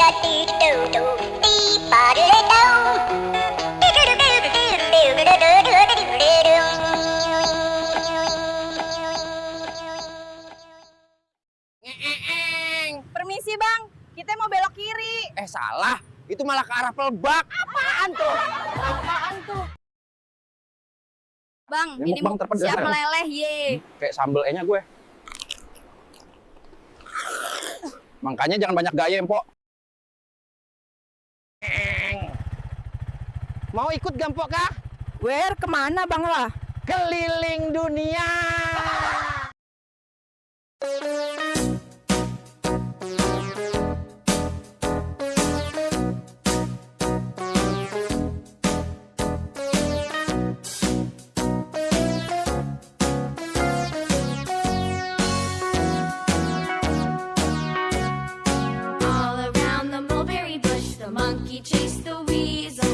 Permisi bang, kita mau belok kiri. Salah, itu malah ke arah pelbak. Apaan tuh? Bang, ini Bang siap meleleh ye. Kayak sambel nya gue. Makanya jangan banyak gaya, Empok. Mau ikut gampok kah? Where kemana bang lah? Keliling dunia. All around the mulberry bush, the monkey chased the weasel.